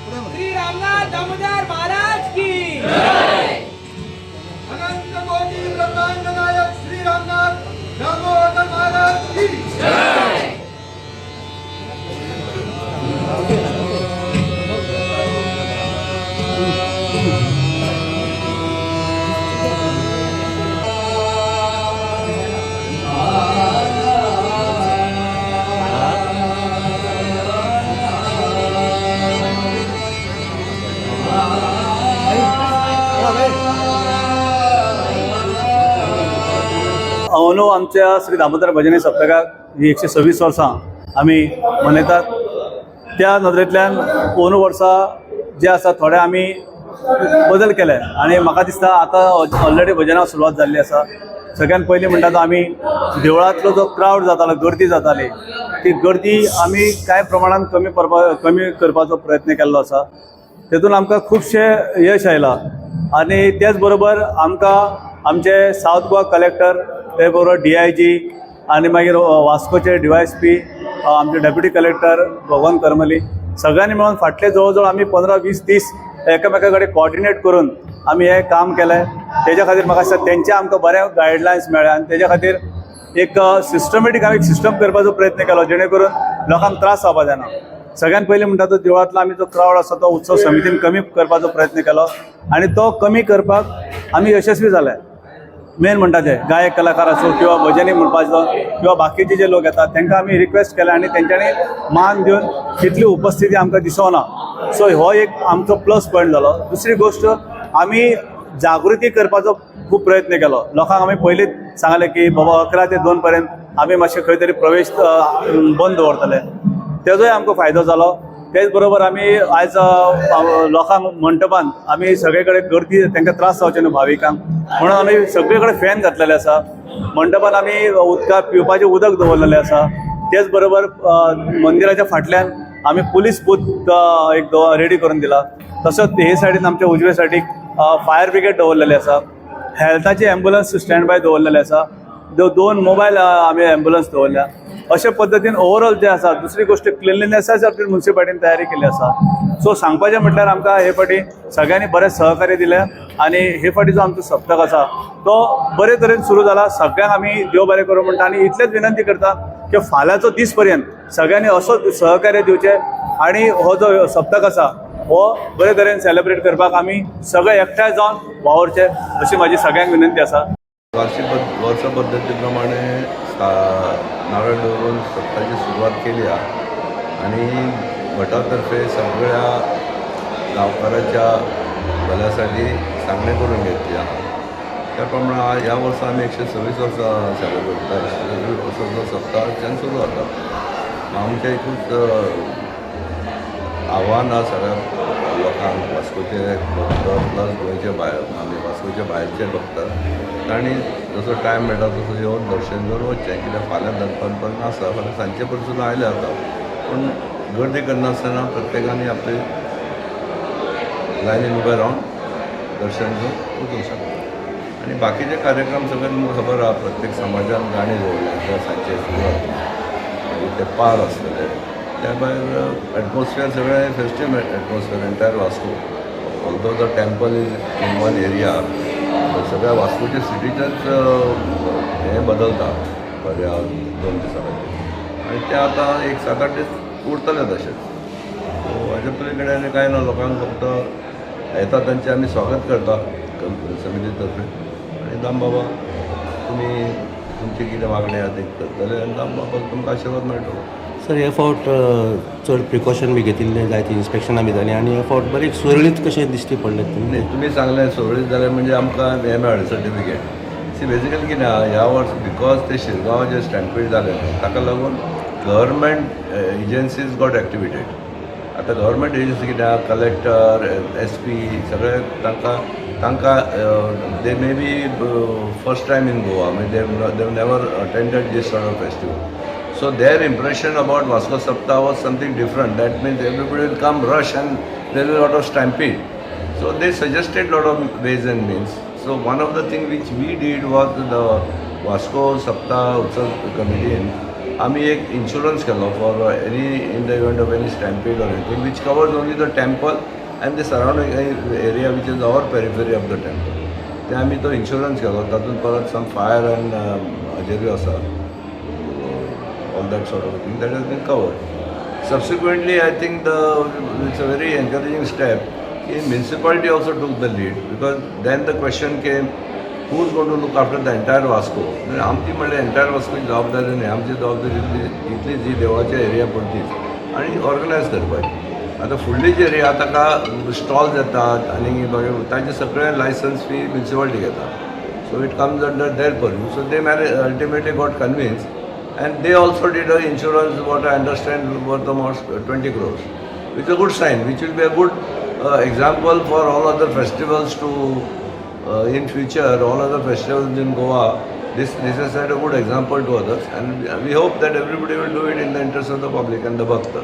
श्री रामनाथ दामोदर महाराज की जय। अनंत कोटि ब्रह्मांड नायक श्री रामनाथ दामोदर महाराज की जय। अंदू आमच्या श्री दामोदर भजनी सप्तकाक ही 126 वर्सां आमी मनयतात। त्या नदरेंतल्यान अंदू वर्सा जे आसा थोडे आमी बदल केले आनी म्हाका दिसता आतां ऑलरेडी भजनाक सुरवात जाल्ली आसा। सगळ्यान पयलीं म्हणटा तो आमी देवळांतलो जो क्रावड जातालो, गर्दी जाताली, ती गर्दी आमी कांय प्रमाणान कमी करपाचो प्रयत्न केल्लो आसा। तेतून आमकां खुबशें यश आयलां आनी तेच बरोबर आमकां आमचे सावथ गोवा कलेक्टर, ते बरोबर DIG आनी मागीर वास्कोचे DYSP, आमचे डेप्युटी कलेक्टर भगवान करमली, सगळ्यांनी मेळून फाटले जवळ जवळ आमी 15-20 दीस एकामेका कडेन कॉर्डिनेट करून आमी हें काम केलें। तेज्या खातीर म्हाका दिसता तेंचे आमकां बरे गायडलायन्स मेळ्ळे आनी तेज्या खातीर एक सिस्टमेटीक आमी एक सिस्टम करपाचो प्रयत्न केलो जेणे करून लोकांक त्रास जावपा जायना। सगळ्यान पयलीं म्हणटा तो देवळांतलो आमी जो क्रावड आसा तो उत्सव समितीन कमी करपाचो प्रयत्न केलो आनी तो कमी करपाक आमी यशस्वी जाले। मेन म्हणटा ते गायक कलाकार आसूं किंवा भजनी म्हणपाचो किंवा बाकीचे जे लोक येतात तांकां आमी रिक्वेस्ट केले आनी तेंच्यांनी मान दिवन तितली उपस्थिती आमकां दिसना। सो हो एक आमचो प्लस पॉयंट जालो। दुसरी गोश्ट, आमी जागृती करपाचो खूब प्रयत्न केलो। लोकांक आमी पयलींच सांगलें की बाबा 11 ते 2 पर्यंत आमी मातशे खंय तरी प्रवेश बंद दवरतले, तेजोय आमकां फायदो जालो। तेच बरोबर आमी आयज लोकांक मंटपान आमी सगळे कडेन गर्दी, तांकां त्रास जावचे न्हू भाविकांक म्हणून आमी सगळे कडेन फॅन घातलेले आसा। मंटपान आमी उदका पिवपाचें उदक दवरलेलें आसा। तेच बरोबर मंदिराच्या फाटल्यान आमी पुलीस बूथ एक रेडी करून दिला। तसोच हे सायडीन आमच्या उजवे सायडीक फायर ब्रिगेड दवरलेले आसा। हेल्थाची एम्बुलन्स स्टँड बाय दवरलेले आसा। 2 मोबायल आमी एम्बुलन्स दवरल्या। अशे पद्दतीन ओवरऑल जे आसा। दुसरी गोश्ट, क्लिनलीनेसाच्या बाबतीत म्युन्सिपालिटीन तयारी केल्ली आसा। सो सांगपाचें म्हटल्यार आमकां हे फावटी सगळ्यांनी बरें सहकार्य दिलें आनी हे फावटी जो आमचो सप्तक आसा तो बरे तरेन सुरू जाला। सगळ्यांक आमी देव बरें करूं म्हणटा आनी इतलेंच विनंती करता की फाल्यांचो दीस पर्यंत सगळ्यांनी असोच सहकार्य दिवचें आनी हो जो सप्तक आसा हो बरे तरेन सेलिब्रेट करपाक आमी सगळे एकठांय जावन वावुरचे अशी म्हाजी सगळ्यांक विनंती आसा। वार्षिक वर्ष पद्दतीप्रमाणे नारळ दवरून सप्ताची सुरवात केली आहा आनी भटातर्फे सगळ्या गांवकाराच्या भल्यासाठी सांगणे करून घेतली आहा। त्या प्रमाणे ह्या वर्सा आमी 126 वर्सां सेलिब्रेट करता। 126 वर्सांचो सप्ताहाच्यान सुरू जाता। आमचें एकूच आव्हान आहा सगळ्या लोकांक, वास्कोचे भक्त प्लस गोंयचे भायर, आमी वास्कोचे भायरचे भक्त, तांणी जसो टायम मेळटा तसो येवन दर्शन घेवन वचचें। कित्याक फाल्यां दनपार पर्यंत आसा, फाल्यां सांजचे पर्यंत सुद्दां आयल्यार जाता, पूण गर्दी करनासतना प्रत्येकान आपली लायनीन उबें रावन दर्शन घेवन वचूंक शकता। आनी बाकीचे कार्यक्रम सगळे तुमकां खबर आहा, प्रत्येक समाजान गाणी दवरल्या किंवा सांजचे सुरू जाता, मागीर ते पार आसतले। त्या भायर एटमॉस्फियर सगळें festive atmosphere entire Vasco. Although the temple is in one area, सगळ्या वास्कोच्या सिटीचेंच हें बदलता बऱ्या 2 दिसां खातीर आनी तें आतां एक 7-8 दीस उरतलें तशेंच। सो हाजे पली कडेन आनी कांय ना, लोकांक फक्त येता तांचें आमी स्वागत करता समिती तर्फे आनी दाम बाबा तुमी तुमची कितें मागणें आहा तें करतले आनी दाम बाबा तुमकां आशिर्वाद मेळटलो। सर, हे फावट चड प्रिकॉशन बी घेतिल्लें, जायतीं इन्स्पेक्शनां बी जालीं आनी हे फावट बरें सुरळीत कशें दिश्टी पडलें तुमी? तुमी सांगलें सुरळीत जालें म्हणजे आमकां हें मेळ्ळें सर्टिफिकेट। सी बेजिकली कितें आहा, ह्या वर्स because ते शिरगांवां जे स्टॅम्पीड जालें ताका लागून गव्हर्मेंट एजन्सीज गॉट एक्टिवेटेड। आतां गव्हर्मेंट एजन्सी कितें आहा, कलेक्टर, SP सगळे तांकां तांकां they may be first time in Goa, मागीर they never attended this sort of festival. So their impression about Vasco Saptah was something different. That means everybody will come rush and there will be a lot of stampede. So they suggested lot of ways and means. So one of the things which we did was the Vasco Saptah Utsav Committee आमी एक insurance केलो for any in the event of any stampede or anything, which covers only the temple and the surrounding area, which is our periphery of the temple. ते आमी तो insurance केलो. तातूंत परत सम fire and हाजेरूय आसा, all that sort of thing that has been covered. Subsequently, I think it's a very encouraging step की municipality also took the lead, because then the question came, who is going to look after the entire Vasco? आमची म्हणल्यार entire वास्कोची जबाबदारी न्ही, आमची जबाबदारी इतली जी देवळाच्या एरिया पडतीच आनी ऑर्गनायज करपाची. आतां फुडली जी एरिया ताका स्टॉल्स येतात आनी मागीर तांचे सगळे लायसन्स फी म्युनिसिपालिटी घेता, so it comes under their purview. So they manage ultimately got convince and they also did a insurance, what I understand, worth almost 20 crores, which is a good sign, which will be a good example for all other festivals to in future, all other festivals in Goa. This has set a good example to others, and we hope that everybody will do it in the interest of the public and the bhakta.